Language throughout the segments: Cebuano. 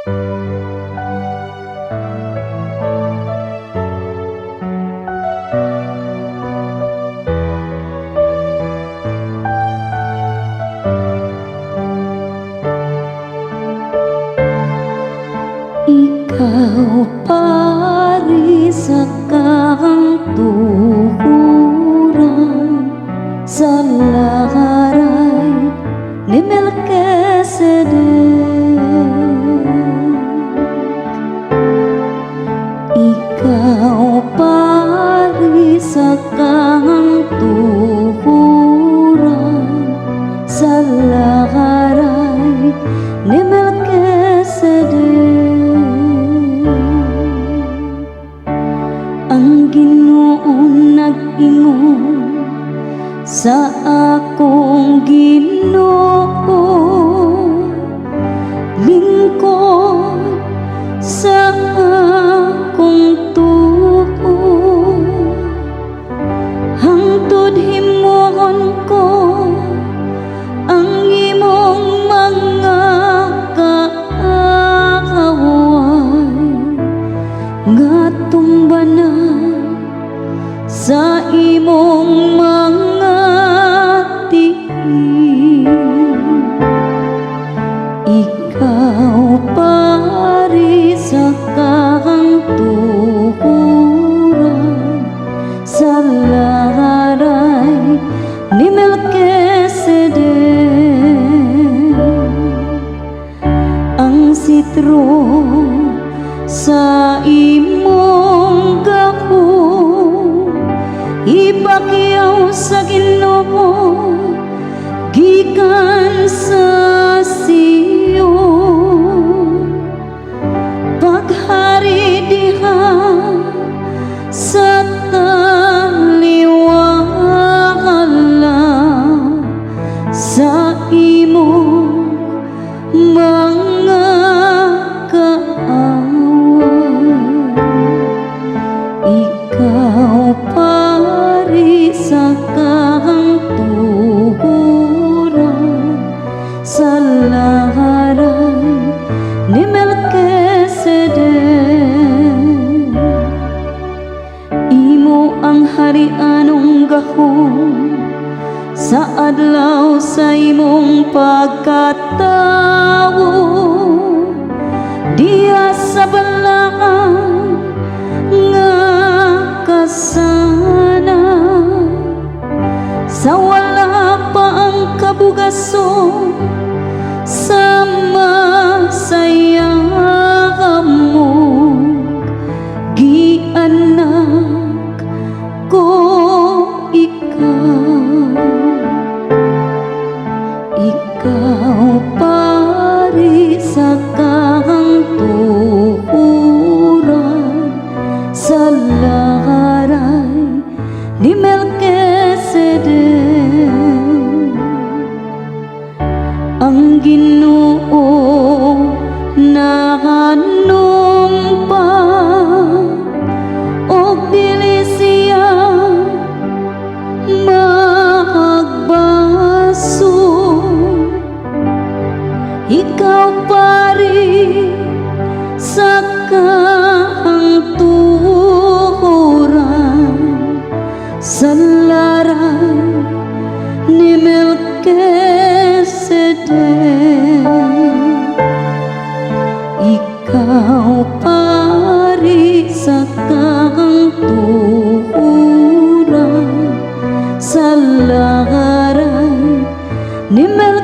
Ikaw pari sa kahangturan sa laray ni Melchizedek. Ikaw pari sa kahangturan sa laray ni Melchizedek. Ang Ginoo nag-ingon sa akong Ginoo, "Lingkod sa akong tuo hangtod himuon ko ang imong mga kaaway nga tumbanan sa imong mga tiil." Ikaw pari sa kahangturan sa laray ni Melchizedek. Ang sitro sa imong gahom ipakyaw sa Ginoo gikan sa Sion. Paghari diha sa taliwala sa imong mga kaaway. Ikaw pari sa kahangturan sa laray ni Melchizedek. Imo ang harianong gahom sa adlaw sa imong pagkatawo diha sa balaan nga kasanag, sa wala pa ang kabugason sa masaya mo, gianak ko ikaw. Ikaw pari sa kahangturan sa laray ni Melchizedek. Ang Ginoo nakanumpa og dili siya magbasol. Ikaw pari sa kahangturan sa laray ni Melchizedek. Ikaw pari sa kahangturan sa laray ni Melchizedek.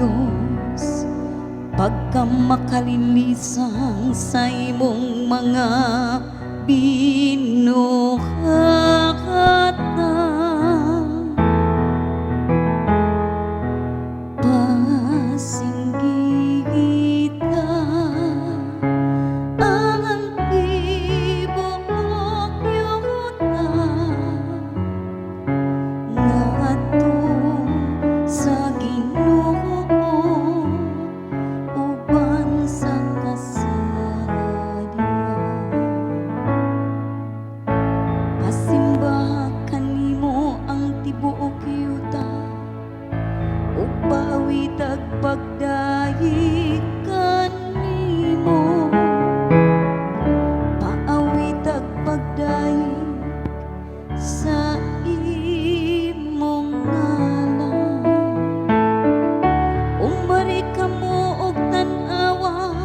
Dios, pagkamakalilisan sa imong mga binuhatan. Pasinggita ang tibuok yuta ngadto sa Ginoo uban sa kasadyaan. Pasimbaha kanimo ang tibuok yuta ug paawitag pagdayeg kanimo, paawitag pagdayeg sa imong ngalan. Umbari kamo og tan-awa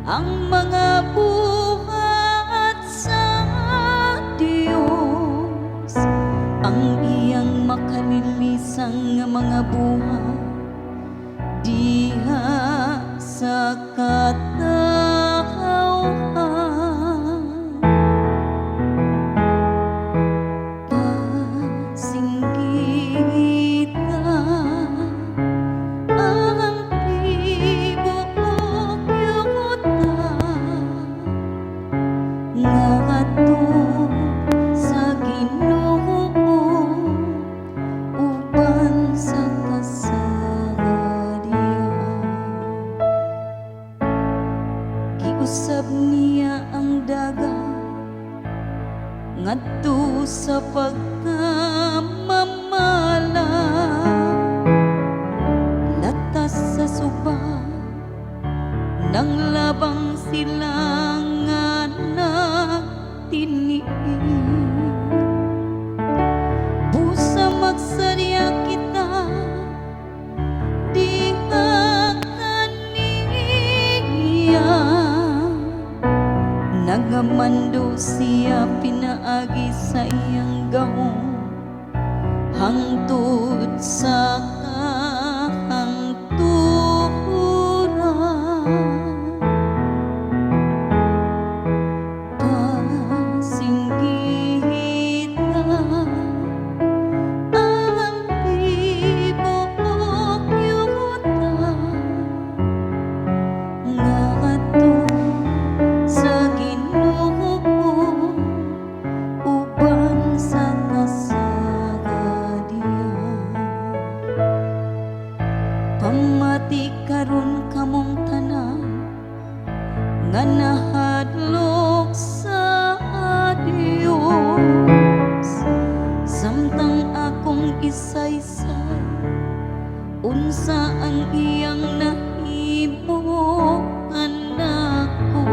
ang mga buhat sa Dios, ang iyang makalilisang nga mga buhat diha sa katawhan. Pasinggita ang tibuok yuta ngadto sa Ginoo uban sa kasadyaan. Giusab niya ang dagat ngadto sa pagkamamala, latas sa suba nang labang sila nga nagtiniil. Busa magsadya kita diha kaniya. Nagamando siya pinaagi sa iyang gahom hangtod sa kahangturan. Pasinggita ang tibuok yuta ngadto sa Ginoo uban sa kasadyaan. Pamati karon kamong tanan nga nahadlok sa Dios, samtang akong isaysay unsa ang iyang nahimo kanako.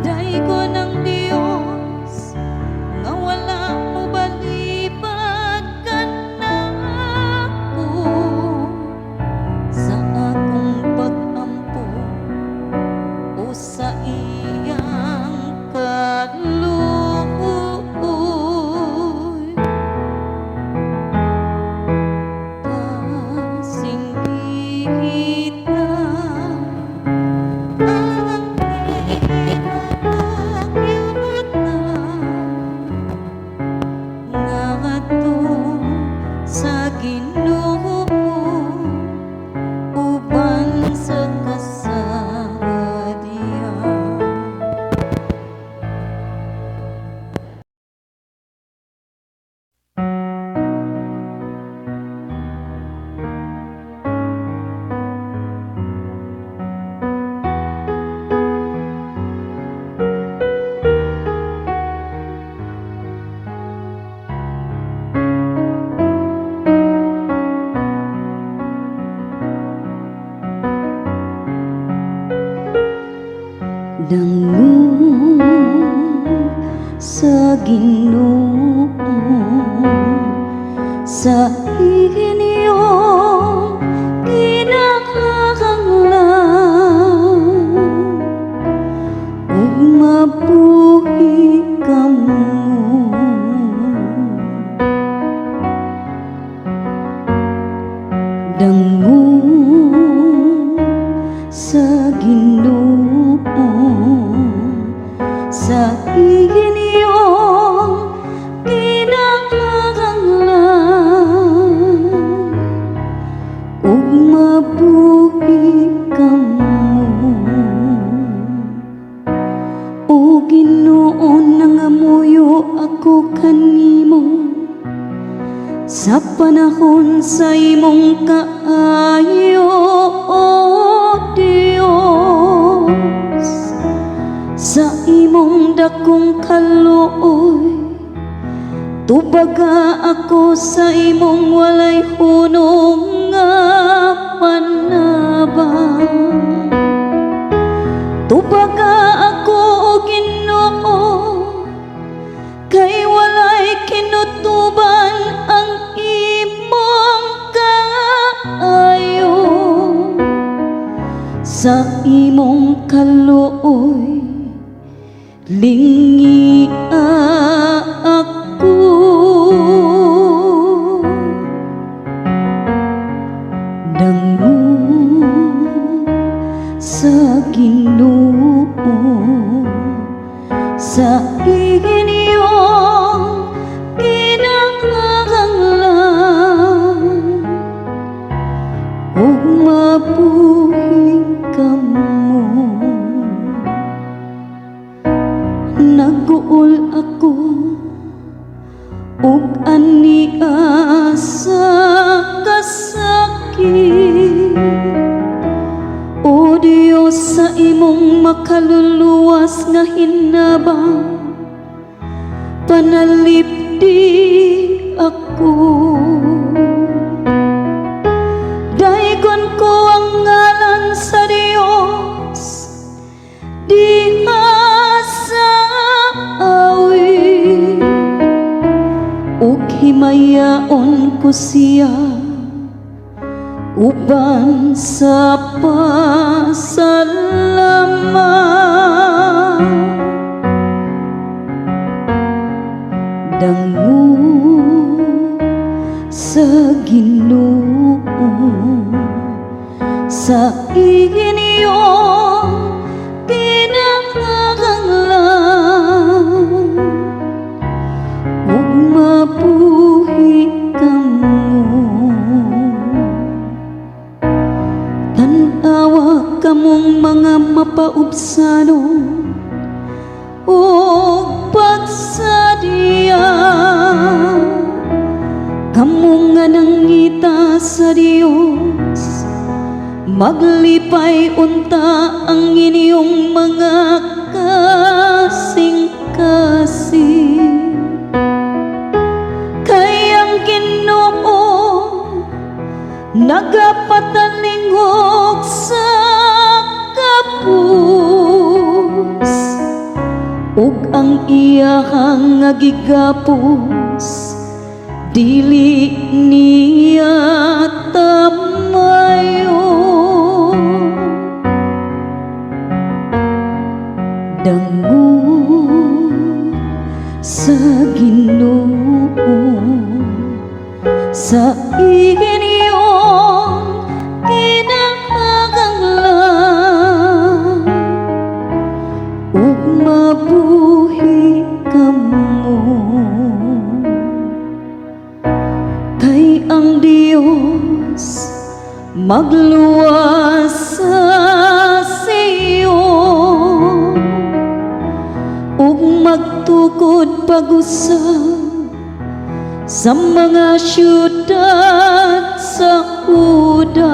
Daygon ang Dios nga wala mobalibad kanako sa akong pag-ampo o sa iyang kaluoy. Pasinggita ang tibuok yuta ngadto sa Ginoo uban sa kasadyaan. Dangog sa Ginoo sa inyong kinahanglan ug mabuhi kamo. Dangog sa Ginoo sa inyong kinahanglan ug mabuhi kamo. O Ginoo, nangamuyo ako kanimo sa panahon sa imong kaayo, O Dios. Sa imong dakong kaluoy, tubaga ako sa imong walay hunong nga panabang. Tubaga ako, O Ginoo, kay walay kinutuban ang imong kaayo. Sa imong kaluoy, lingia ako. Dangog sa Ginoo sa inyong kinahanglan ug mabuhi kamo. Nag-uol ako ug ania sa kasakit. O Diyos, sa imong makaluluwas nga hinabang, panalipdi ako. Daygon ko ang ngalan sa Dios diha sa awit ug himayaon ko siya uban sa pasalamat. Dangog sa Ginoo sa inyong kinahanglan ug mabuhi kamo. Tan-awa kamong mga mapaubsanon ug pagsadya, kamo nga nangita sa Dios. Maglipay unta ang inyong mga kasing-kasing, kay ang Ginoo nagapatalingog sa kapos ug ang iyahang nga gigapos dili niya tamayo. Dangog sa Ginoo sa inyong kinahanglan ug mabuhi kamo, kay ang Dios magluwas sa Sion ug magtukod pag-usab sa mga syudad sa Juda.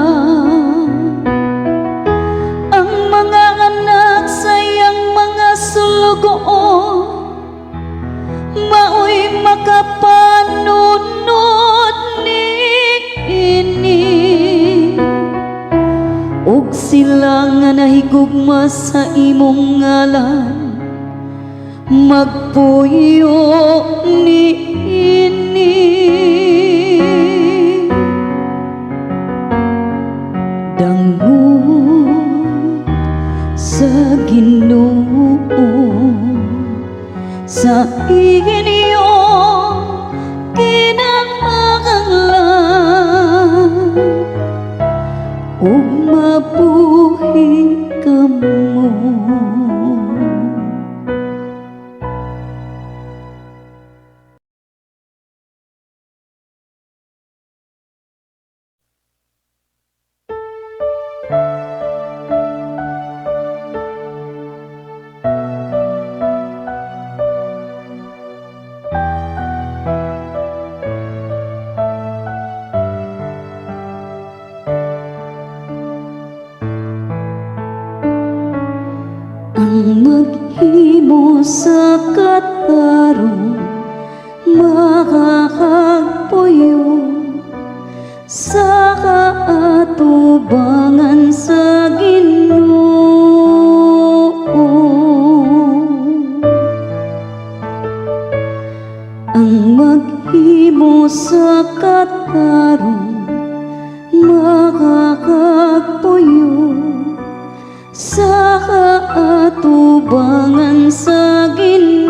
Ang mga anak sa iyang mga sulugoon maoy makapanunod niini, ug sila nga nahigugma sa imong ngalan magpuyo niini. Dangog sa Ginoo sa inyong kinahanglan. Ug mabuhi kamo. Ang maghimo sa katarong makakagpuyo sa kaatubangan sa Ginoo. Ang maghimo sa katarong makakagpuyo sa kaatubangan sa Ginoo.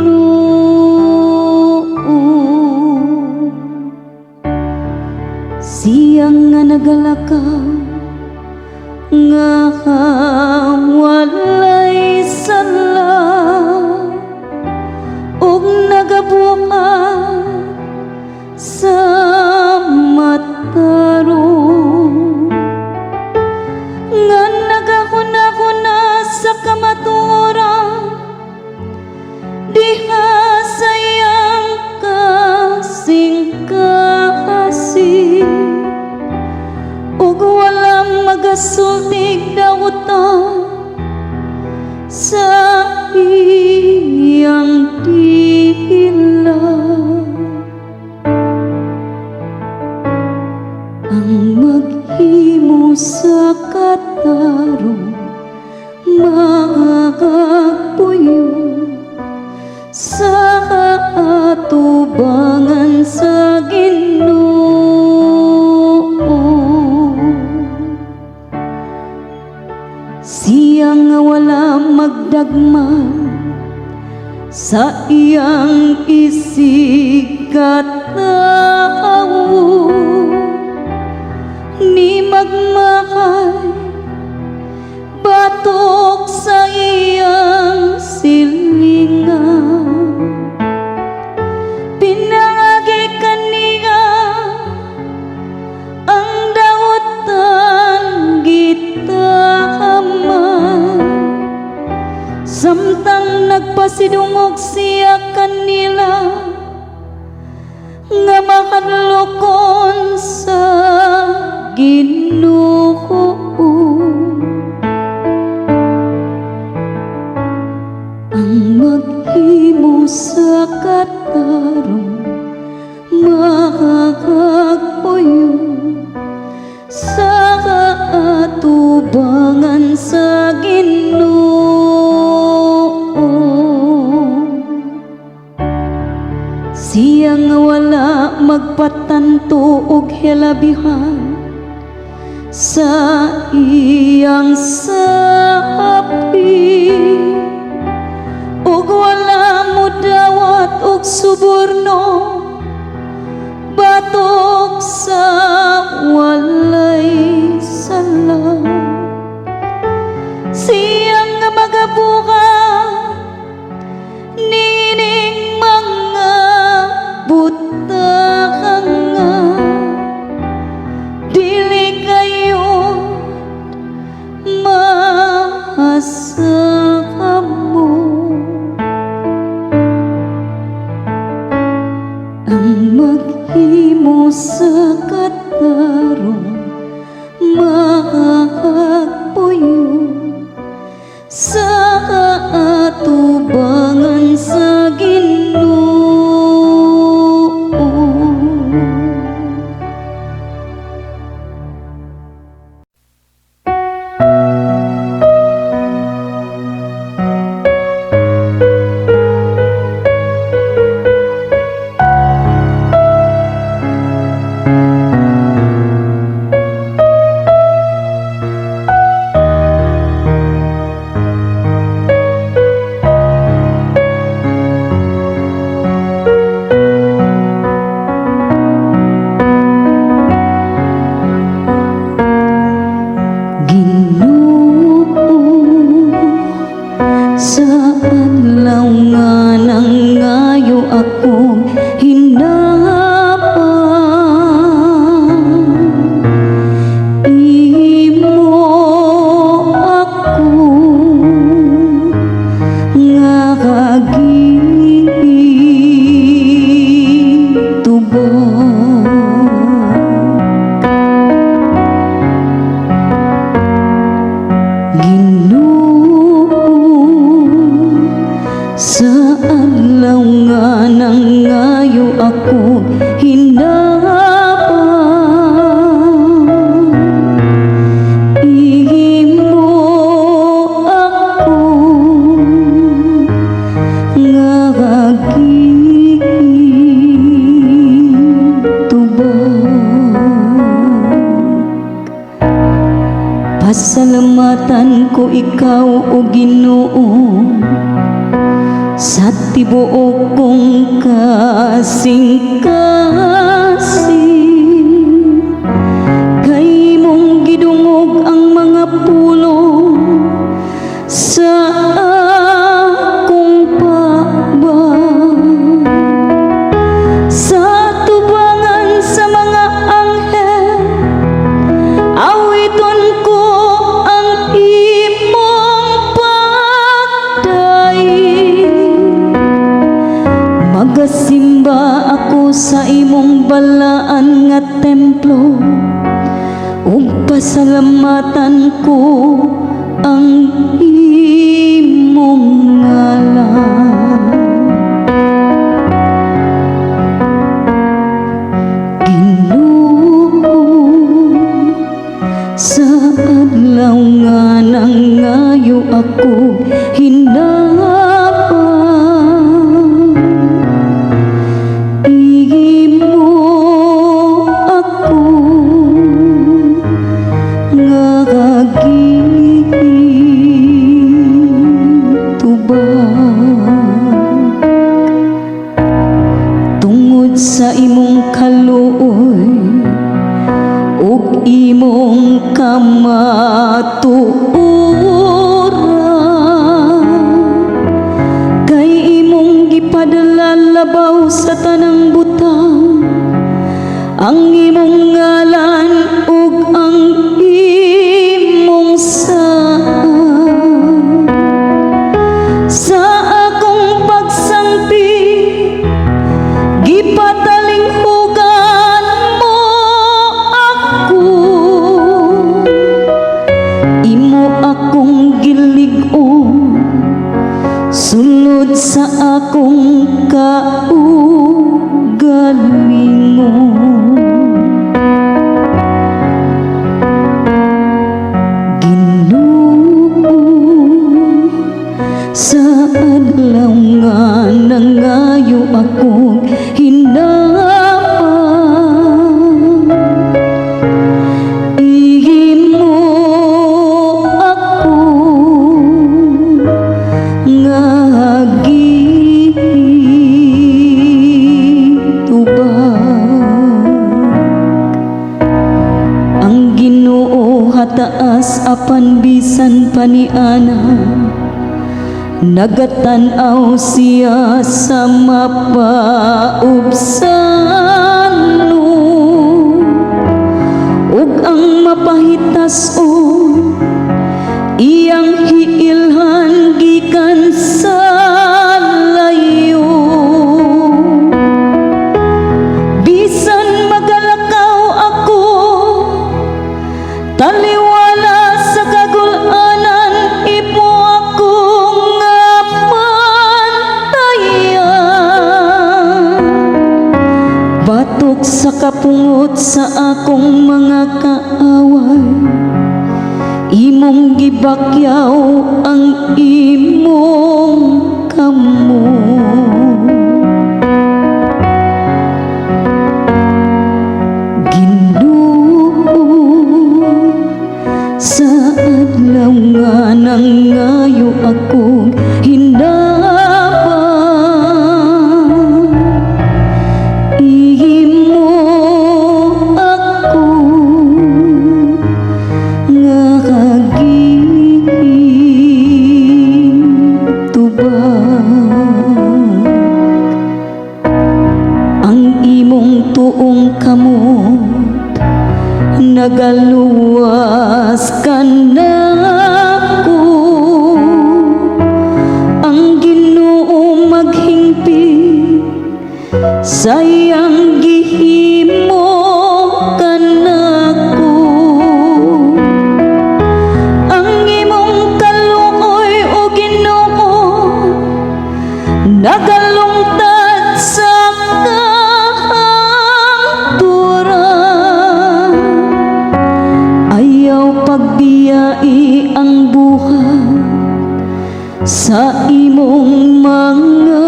Siya nga nagalakaw nga walay sala ug nagabuhat sa matarong, nga nagahuna-huna sa kamatuoran diha sa iyang kasing-kasing ug wala magasultig dautan sa iyang dila. Ang maghimo sa katarong makakagpuyo sa kaatubangan sa Ginoo. Siya nga wala magdagman sa iyang isigkatawo ni magmakay batok sa iyang silingan. Pinaagi kaniya ang dautan gitama samtang nagpasidungog siya kanila nga makadlokon sa Ginoo. Ang maghimo sa katarong makakagpuyo sa kaatubangan sa Ginoo. Siya nga wala magpatanto og hilabihan sa iyang sapi ug wala modawat og suborno batok sa walay sala. Siya nga magabuhat niining mga butang nga dili kayo maasamo. Ang maghimo sa katarong Pasalamatan ko ikaw, O Ginoo, sa tibuok kong kasing-kasing, kay imong gidungog ang mga pulong sa akong paba. Sa tubangan sa mga anghel, awiton ko ang imong pagdaig. Magasimba ako sa imong balaan nga templo ug pasalamatan ko ang imong ngalan. Ginoo, sa adlaw nga nangayo ako hinabang, imo ako nga gitubag. Tungod sa imong kaluoy ug imong kamatuoran, kay imong gipadala labaw sa tanang butang ang imong ngalan ug ang imong saad. Sa akong pagsangpi, gipatalinghugan mo ako. Imo akong gilig-on sulod sa akong kaugalingon. Ginoo, sa adlaw nga nangayo akong hinabang, imo ako nga gitubag. Ang Ginoo hataas, apan bisan pa niana, nagatan-aw siya sa mapaubsanon ug ang mapahitason iyang hiilhan gikan sa layo. Bisan magalakaw ako taliwala sa kagul-anan, imo ako nga bantayan. Batok sa kapungot sa akong mga kaaway, imong gibakyaw ang imong kamot. Ginoo, sa adlaw nga nangayo akong hinabang, imo ako nga gitubag. Ang imong tuong kamot nagaluwas kanako. Ang Ginoo maghingpit sa iyang gihimo kanako. Ang imong kaluoy, O Ginoo, nagalungtad sa kahangturan. Ayaw pagbiyai ang buhat sa imong mga